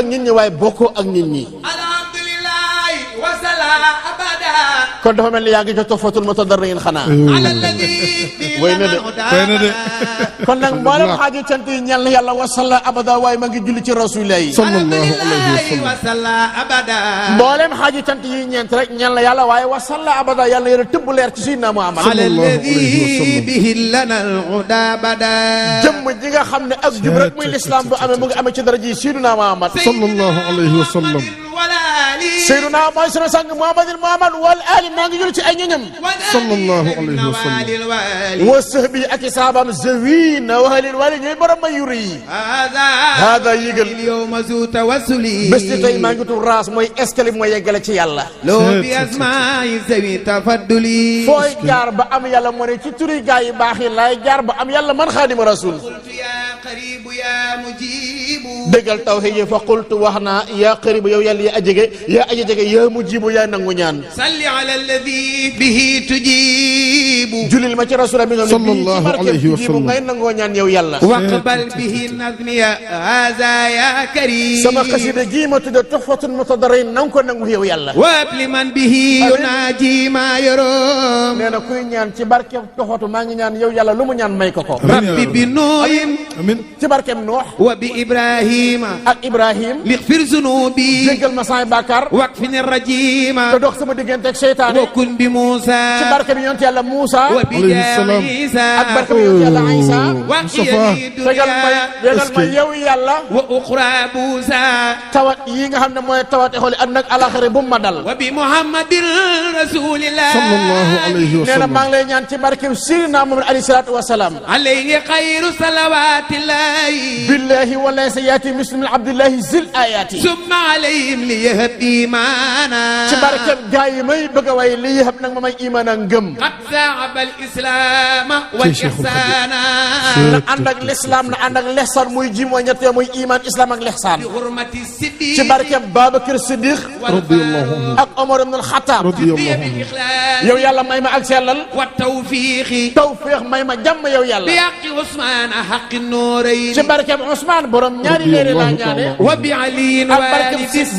nit ñi waaye bokkoo ak nit ñi. alhamdulilah wasala abada. kon dafa mel ni yaa ngi ca Tuhfatul Mutadarrin xanaa. way na de. kon nag mboolem xaaju cant yi ñeel na yàlla wasala abada waaye ma ngi julli ci rasulillah yi. sallallahu alayhi wa sallam. wasala abada. mboolem xaaju cant yi ñeent rek ñeel na yàlla waaye wasala abada yàlla yéen a tëbb leer ci Sayyidina Muhammad. bihi lana al-huda bada. jëmm ji nga xam ne ak jub rek muy lislaam bu amee mu ngi amee ci daraja yi Sayyidina Muhammad. sallallahu alayhi wa sallam. Seydina mooy sunu sang Muhammadin Muhammad wal ali maa ngi jël ci ay ñoñam. sallallahu alayhi wa sallam. wa sahbi ak i saabaam zawina wa halil wali ñooy borom may yuri yi. hada yëgal. yawma zu tawassuli. bés ni tey maa ngi tudd raas mooy escalier mooy yeggale ci yàlla. loo bi asma'i zawi tafadduli. fooy jaar ba am yàlla moo ne ci turi gaa yi baax yi laay jaar ba am yàlla man Xaadimu Rasul. dëggal tawhiid yi fa qultu wax naa yaa qaribu yow yàlla yaa aji jege yaa mujibu yaa nangu ñaan. salli ala alladhi bihi tujibu. julil ma ci rasul mi nga sallallahu alayhi wa sallam ngay nangoo ñaan yow yàlla. waqbal bihi nazmiya hadha ya karim. sama xasida gii ma tudde Tuhfatul Mutadarrin na nga ko nangu yow yàlla. wa liman bihi yunaji ma yarum. nee na kuy ñaan ci barkeem Tuhfatu maa ngi ñaan yow yàlla lu mu ñaan may ko ko. rabbi bi nuuhin. amiin ci barkeem Nuux. wa bi Ibrahima. ak Ibrahim. lighfir zunubi. jéggal ma saay bàkkaar. wakfini rajima. te dox sama digganteeg seytaane. wa kun bi Muusa. ci barke bi yonent yàlla Muusa. wa bi Isa. ak barke bi yonent yàlla Isa. tegal ma yow yàlla. wa uxra buusa. tawat yi nga xam ne mooy tawat xooli àdduna ak alaxira bu ma dal. wa bi Muhammadin rasulillah. sallallahu alayhi wa nee na sallam. maa ngi lay ñaan ci barke bi Sayyidina Muhammad alayhi salaatu wa salaam. alayhi xayru salawatillahi. billahi wala sayati muslim abdillahi zil ayati. summa alayhim li yahab imana. ci barke gaa yi may bëgg a way li yahab nag ma may iman ak ngëm. qad saaba al islam wal ihsana. na ànd ak l'islam na ànd ak lihsaan muy ji mooy ñett muy iman islam ak lihsaan. bi hurmati siddiq. ci barke Babakar Siddiq. radiyallahu anhu. ak Omar ibn al-Khattab. radiyallahu anhu. yow yàlla may ma ak sellal. wa tawfiqi. tawfiq may ma jàmm yow yàlla. bi haqqi Usman haqqi nuurayn. ci barke Ousmane borom ñaari léeri laa ñaane. wa bi Ali ak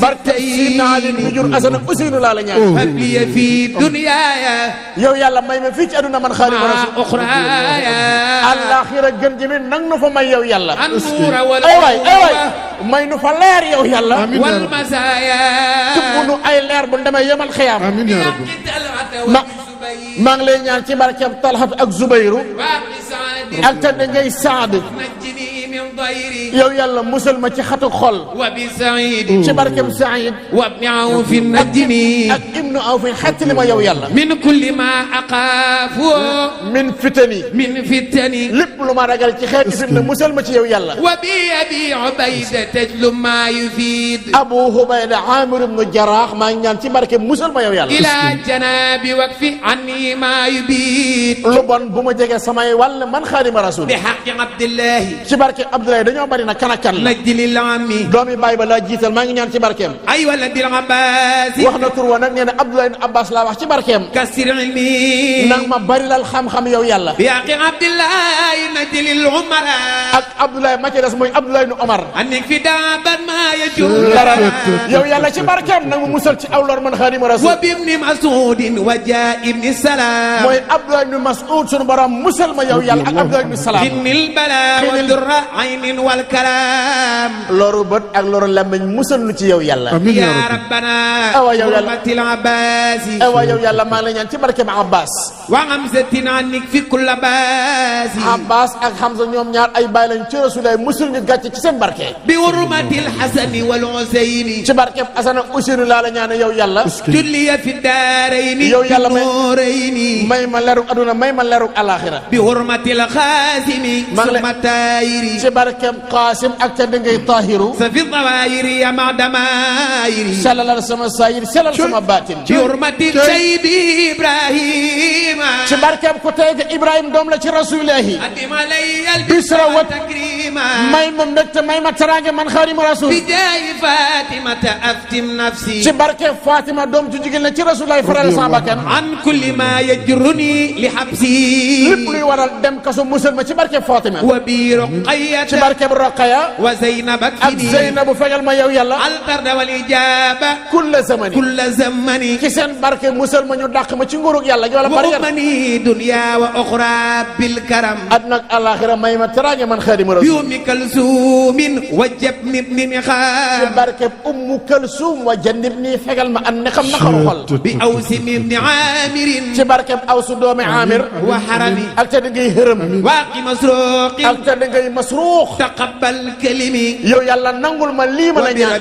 barke Sidna Ali mi jur Asan ak Useynu laa la ñaan. habliya fi dunyaya. yow yàlla may ma fii ci aduna man Xaadimu Rasuul. uxraya. alaxira gën ji mi nang nu fa may yow yàlla. an-nuura wal ay waay may nu fa leer yow yàlla. amiin wal masaaya. tubb nu ay leer bu demee yemal xiyaam. amiin yaa rabbi. maa ngi lay ñaan ci barkeem Talhat ak Zubayru. ak tëdd ngay Saad. yow yàlla musal ma ci xatu xol. wa bi Saïd. ci barkeem Saïd. wa bi Awf najjini. ak Ibnu Awf xettali ma yow yàlla. min kulli ma aqaafu. min fitani. min fitani. lépp lu ma ragal ci xeeti fitna musal ma ci yow yàlla. wa bi Abi Ubayda tajlu ma yufid. Abu Hubayda Amir ibnu Jaraax maa ngi ñaan ci barkeem musal ma yow yàlla. ila janabi wakfi anni ma yubid. lu bon bu ma jege samay wàll man Xaadimu Rasuul. bi haqqi Abdillahi. ci barke Abdoulaye dañoo bari na kan ak kan la. najlil ammi. doomi baay ba laa jiital maa ngi ñaan ci barkeem. ay waladil Abbas. wax na tur wa nag nee na Abdoulaye ibn Abbas laa wax ci barkeem. kasir ilmi. nang ma bari lal xam-xam yow yàlla. bi haqqi Abdillahi najlil umara. ak Abdoulaye ma ci des mooy Abdoulaye ibn Omar. annik fi daaban ma yajur. yow yàlla ci barkeem nag mu musal ci aw lor man Xaadimu Rasuul. wa bi ibni Mas'udin wa jaa ibni Salam. mooy Abdoulaye ibn Mas'ud sunu borom musal ma yow yàlla ak Abdoulaye ibn Salam. innil bala wa durra aynin wal kalam. loru bët ak loru làmmiñ musal nu ci yow yàlla. amiin yaa ya rabbi. rabbana. awa yow yàlla hurmatil Abbas. awa yow yàlla maa ngi lay ñaan ci barkeem Abbas. wa hamzatin annik fi kulla baas. Abbas ak Hamza ñoom ñaar ay baay lañ ci Rasulaay musul ñu gàcce ci seen barke. bi hurmatil Hasani wal Husayni. ci barkeem Asan ak Useynu laa la ñaan yow yàlla. julliya fi daarayni. yow yàlla nuurayni. may ma leerug aduna may ma leerug alaxira. bi hurmatil Xaasimi. summa taayiri. ci barkeem Qaasim ak ca dangay Tahiru. sa fi dawaayiri ya ma damaayiri. sellalal sama saayir selal sama baatin. bi hurmatil Seydi Ibrahima. ci barkeem ku tey ga Ibrahima doom la ci Rasulillahi. adima layal bisra wa takrima. may ma mbégte may ma teraange man Xaadimu Rasuul. bi jaayi Fatimata aftim nafsi. ci barkeem Fatima doom ju jigéen la ci Rasulillahi faral sama bakkan. an kulli ma yajruni li habsi. lépp luy waral dem kaso musal ma ci barkeem Fatima. wa bi Ruqayyata barkeem Roqaya wa Zeynab ak Zeynabu fegal ma yow yàlla altarda wal ijaba kulla zamani zamani ci seen barke musal ma ñu dàq ma ci nguurug yàlla gi wala bari mani dunya wa ukhra bil karam adna ak alaxira may ma teraange man Xaadimu Rasuul yumi kalsumin wa jabni ibni ci barke Ummu Kalsum wa jannibni fegal ma an ne xam na xaru xol bi awsi ibni amirin ci barke Awsu doomi Amir wa harami ak te di ngay hërëm waqi masruqi ak te di ngay masruux taqabbal kalimi yow yàlla nangul ma lii ma la ñaan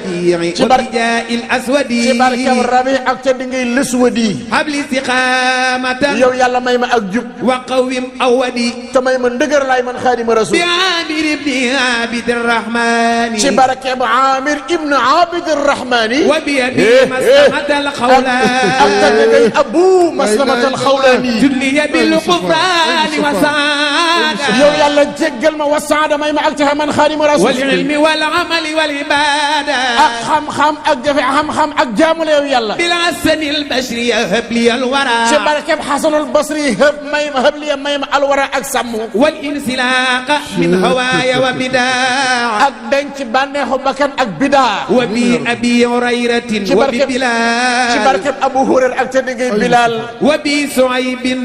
ci barke al aswadi ci barke Rabi ak te di ngay lëswadi habli istiqamatan yow yàlla may ma ak jub wa qawim awadi te may ma ndëgër laay man Xaadimu Rasuul bi Amir ibni Abid Rahmani ci barke Amir ibn Abid Rahmani wa bi abi maslamat al khawla ak te di ngay Abu Maslamat al Xawlaani julliya bil qufrani wa saada yow yàlla jéggal ma wa saada may ma ak te man Xaadimu Rasuul wal ilmi wal amali wal ibada ak xam-xam ak jafe xam-xam ak jaamu la yow yàlla bil hasanil bashri habli al wara ci barke Xasanul Basri hëb may ma hëb li may ma alwara ak sàmm wal insilaqa min hawaya wa bidaa ak denc bànneexu bakkan ak bidaa wa bi abi hurayratin wa bi bilal ci barke Abu Hurayra ak te digay Bilal wa bi suaybin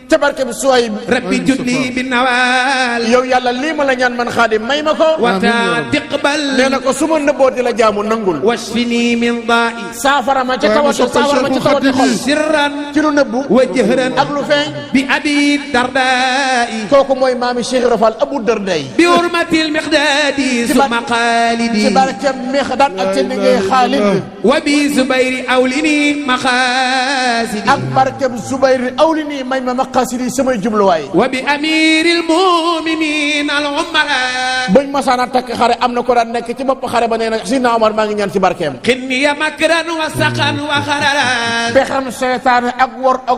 ci barke Suwayb rabbi judli bin nawal yow yàlla lii ma la ñaan man Xaadim may ma ko wa taqbal nee na ko su ma nëbboo di la jaamu nangul washfini min da'i saafara ma ci kawatu saafara ma ci kawatu xol sirran ci lu nëbbu wa jahran ak lu feeñ bi abi dardai kooku mooy maami Cheikh Rafal Abu Darday bi hurmatil miqdadi summa qalidi ci barke Mixdaad ak te digay Xaalid wa bi zubayri awlini maqasidi ak barke Zubayr awlini may ma maqasidi samay jubluwaay wa bi amiril mu'minin al umara buñ masaana takk xare am na ko daan nekk ci bopp xare ba nee na Sidna Omar maa ngi ñaan ci barkeem xinni ya makran wa saqan wa xararan pexam seytaane ak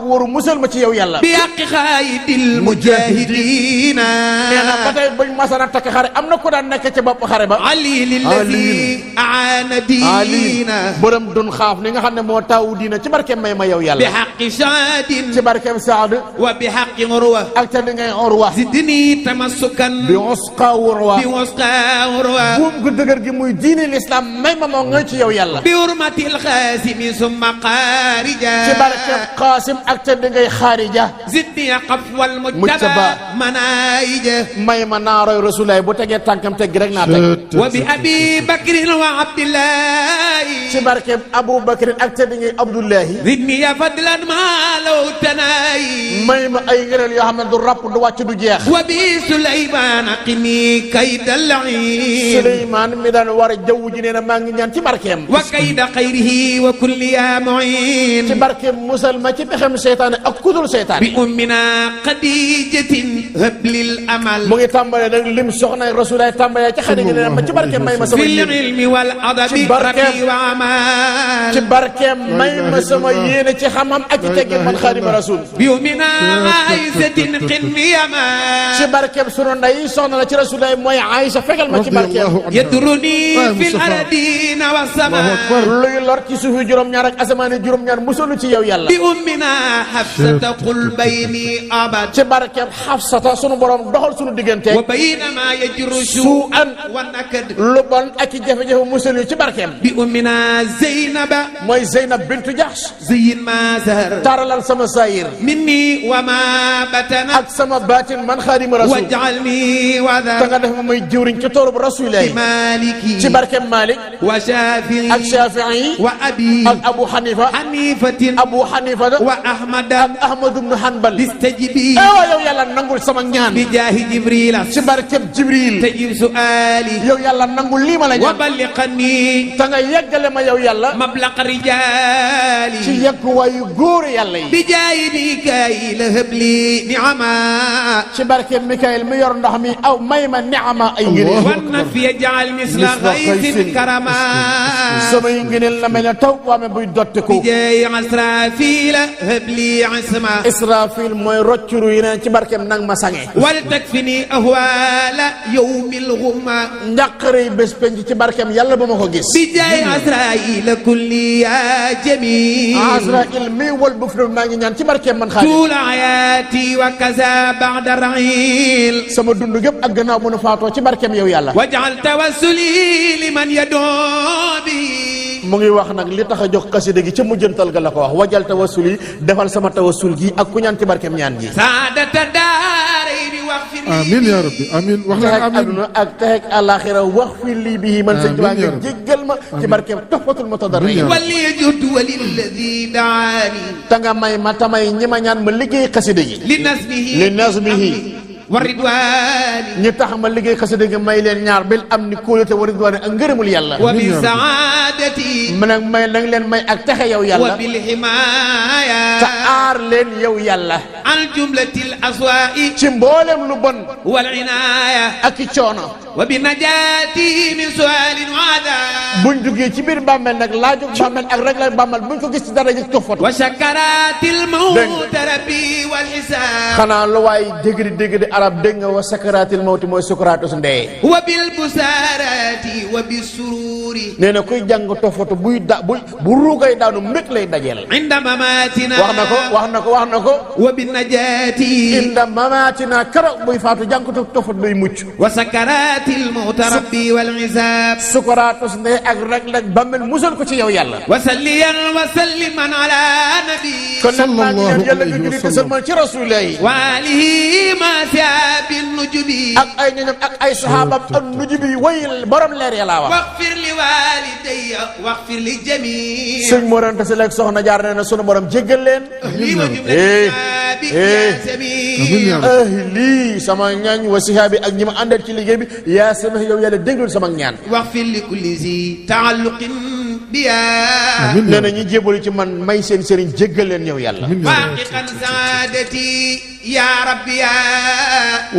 waru musal ma ci yow yàlla bi haqqi xaayidil mujahidina nee na ba tey buñ masaana takk xare am na ko daan nekk ci bopp xare ba ali lillazi aana diina borom dun xaaf ni nga xam ne moo taawu diina ci barkeem may ma yow bi yàlla haqqi saadin ci barkeem Saad wa bi haqqi urwa ak te di ngay Urwa zidni tamassukan bi usqa Urwa bi wasqa urwa buum gu dëgër gi muy diine l'islam may ma moo ngay ci yow yàlla bi hurmatil xaasimi summa xaarija ci barkeem Qaasim ak te di ngay Xaarija zidni qafwal Mujtaba mujtaba manaija may ma naaroy Rasulaay bu tegee tànkam teg rek naa teg wa bi abi bakrin wa abdillahi ci barkeem Abu Bakrin ak te di ngay Abdullahi zidni ya fadlan ma law tanaayi may ma ay ngëneel yoo xam ne du ràpp du wàcc du jeex wa bi Suleymaan qini kayda la'iin Suleymaan mi daan war a jaww ji nee na maa ngi ñaan ci barkeem wa kayda xayrihi wa kulli ya mu'in ci barkeem musal ma ci pexem seytaane ak kudul seytaane bi ummina Xadiijatin hablil amal mu ngi tàmbalee nag lim soxna Rasulaay tàmbalee ci xale gi nee na ma ci barkeem may ma sama fil yéene ilmi wal adabi rabbi wa amal ci barkeem may ma sama yéene ci xam-xam ak ci teggin man Xaadimu Rasuul bi ummina Aysatin qinni amal ci barkeem sunu ndey soxna la ci Rasulaay mooy Aysa fegal ma ci barkeem yadruni fil aradina wa sama luy lor ci suufi juróom-ñaar ak asamaan juróom-ñaar musalu ci yow yàlla bi ummina Hafsata qul bayni abad ci barkeem Xafsata sunu borom doxal sunu diggante wa bayna ma yajru su'an wa nakad lu bon ak i jafe-jafe musal yu ci barkeem bi ummina Zeynaba mooy Zeynab bintu Jahsh zayyin ma zahar taralal sama saayir minni wa ma batana ak sama baatin man Xaadimu Rasuul waj'alni te wadha nga def ma may jëwriñ ci toolu bu Rasuulaay maliki ci barkeem Malik wa Shafi'i ak Shafii wa abi ak Abu Hanifa hanifatin Abu Hanifa wa ahmada ak Ahmad ibn Hanbal istajibi ewa yow yàlla nangul sama ñaan bi jaahi jibrila ci barkeem Jibril tajib su'ali yow yàlla nangul lii ma la wa ñaan balliqani te nga yeggale ma yow yàlla mablaq rijali ci yegguwaayu góor yàlla yi bi jaahi Mikaayil habli ni'ama ci barkeem Mikaayil mi yor ndox mi aw may ma ni'ama ay ngëneel wan nafi yaj'al misla ghaythin karama samay ngëneel la mel ne taw waame buy dotte ko bi jaahi Asrafil habli isma Israfil mooy roccuru yi neen ci barkeem nang ma sange wal takfini ahwala yawmil ghumma njàqare bés penc ci barkeem yàlla ba ma ko gis bi jaahi Azrail kulli ya jami Azrail mi wal bu fi maa ngi ñaan ci barkeem man Xaadim tula حياتي وكذا بعد الرحيل sama dund gépp ak gannaaw bu nu faatoo ci barkeem yow yàlla. واجعل توسلي لمن يدعو به mu ngi wax nag li tax a jox xasida gi ca mujjantal ga la ko wax wajal tawassul yi defal sama tawassul gi ak ku ñaan ci barkeem ñaan gi. سعادة الدارين واغفر لي amiin yaa rabbi amiin wax leen teeg amiin. aduna ak teeg àllaaxira wax fi lii bii man sëñ Tuubaa nga jéggal ma ci barkeem Tuhfatul Mutadarrin. وليجد وللذي دعاني te nga may ma tamay ñi ma ñaan ma liggéey xasida gi. لنسبه li nasbihi والرضوان ñi tax ma liggéey xasida gi may leen ñaar bil am ni kóolute wa ridwaane ak ngërëmul yàlla. وبسعادتي mu nag may nang leen may ak texe yow yàlla. وبالحماية te aar leen yow yàlla. عن جملة الأسواء ci mboolem lu bon والعناية ak i coono. وبنجاتي من سؤال وعذاب buñ duggee ci biir bàmmeel nag laajug bàmmeel ak rek la bàmmeel buñ ko gis ci dara ji Tuhfatu. وسكرات الموت ربي والحساب xanaa lu waay dégg di arab dégg nga wa sakaraatil mawti mooy sukaraatus ndee. وبالبسارات وبالسرور nee na kuy jàng Tuhfatu bu ruugay daanu mbég lay dajeel. عند مماتنا wax na ko. وبالنجاة inda mamaatina keroog buy faatu jàng Tuhfatu day mucc. وسكرات الموت ربي والعذاب sukaraatus ndee ak rek la bàmmeel musal ko ci yow yàlla. وسليا وسلما على نبي kon nag maa ngi ñaan yàlla nga sallallahu julli alayhi wa te sëlmal ci Rasulullah yi. وآله ما ثياب النجب ak ay ñoñam ak ay saxaabam ak nujubi yi way borom leer ya laa wax. واغفر لوالدي واغفر للجميع sëñ Mor Anta Sali ak soxna jaar nee na sunu borom jéggal leen. لي وجملة بك يا سميع lii sama ñaañ wa sihaabi ak ñi ma àndal ci liggéey bi yaa sama yow yàlla déglul sama ñaan. واغفر لكل ذي تعلق بيا nee na ñi jébalu ci man may seen sëriñ jéggal leen yow yàlla. واحققا سعادتي يا ربي يا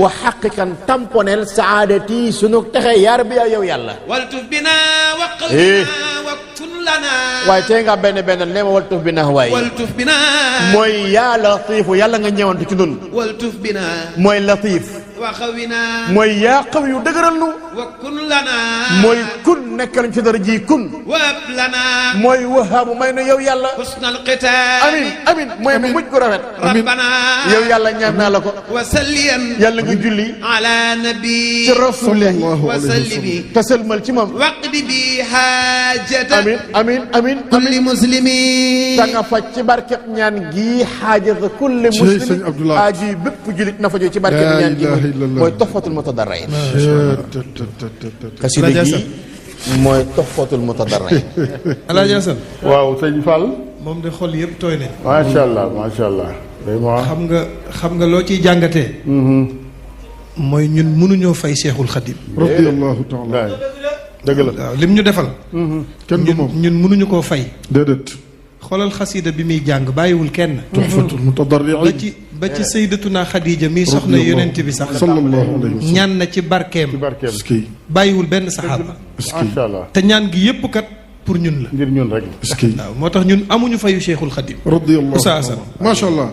wa xaqiqan tamponel saadati sunu texe yaa rabbi yow yàlla. والتف بنا وقلبنا وكن لنا waaye tey nga benn nee ma waltuf bi na waaye. والتف بنا mooy yaa latiifu yàlla nga ñëwantu ci nun. والتف بنا mooy latiif. وخونا mooy yaa xaw yu dëgëral nu. وكن لنا mooy kun nekkal ci dara ji kun. وهب لنا mooy wahaabu may na yow yàlla. حسن القتال amin mooy mu mujj ko rafet. ربنا yow yàlla ñaan naa la ko. وسليا yàlla nga julli على نبي ci Rasulullah وسلم te sëlmal ci moom. واقض بي حاجة amin كل مسلمين ta nga faj ci barkeb ñaan gii xaajata kulli muslim sëñ Abdoulaye aaji bépp julit na fajoo ci barkeb ñaan gi mooy Tuhfatul Mutadarrin. xasida gi mooy Tuhfatul Mutadarrin. Alaaji Asan waaw sëñ Fall. moom de xol yëpp tooy nañ. macha allah macha allah. xam nga loo ciy jàngatee. mooy ñun mënuñoo fay Seexul Xadim. radiyallahu taala. dëgg la. waaw lim ñu defal. kenn du moom ñun mënuñu koo fay. déedéet. xoolal xasida bi muy jàng bàyyiwul kenn. Tuhfatul Mutadarrin. ba ci sayyidatuna Xadiija mi soxna yonent bi sax. sallallahu alayhi wa sallam. ñaan na ci barkeem. est-ce que. bàyyiwul benn saxaaba. macha allah. te ñaan gi yépp kat pour ñun la. ngir ñun rek. est-ce que. waaw moo tax ñun amuñu fayu Seexul Xadim. radiyallahu Oustaz Assane macha allah.